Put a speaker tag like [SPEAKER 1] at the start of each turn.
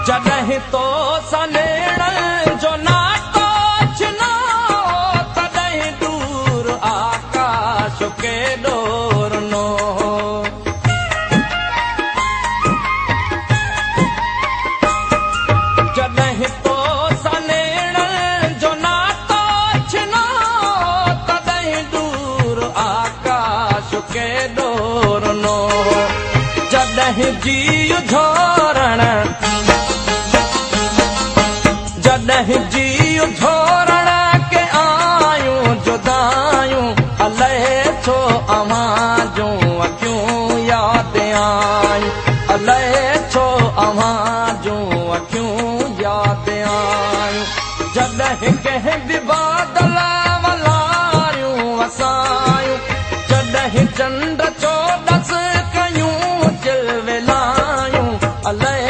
[SPEAKER 1] جڏهن تو سان نيڻن جو ناتو ڇنو، تڏهن دور آڪاش ڪيڏو رنو. جڏهن تو سان نيڻن جو ناتو ڇنو، تڏهن دور آڪاش ڪيڏو رنو. جڏهن جيءُ جهورڻ، جڏهن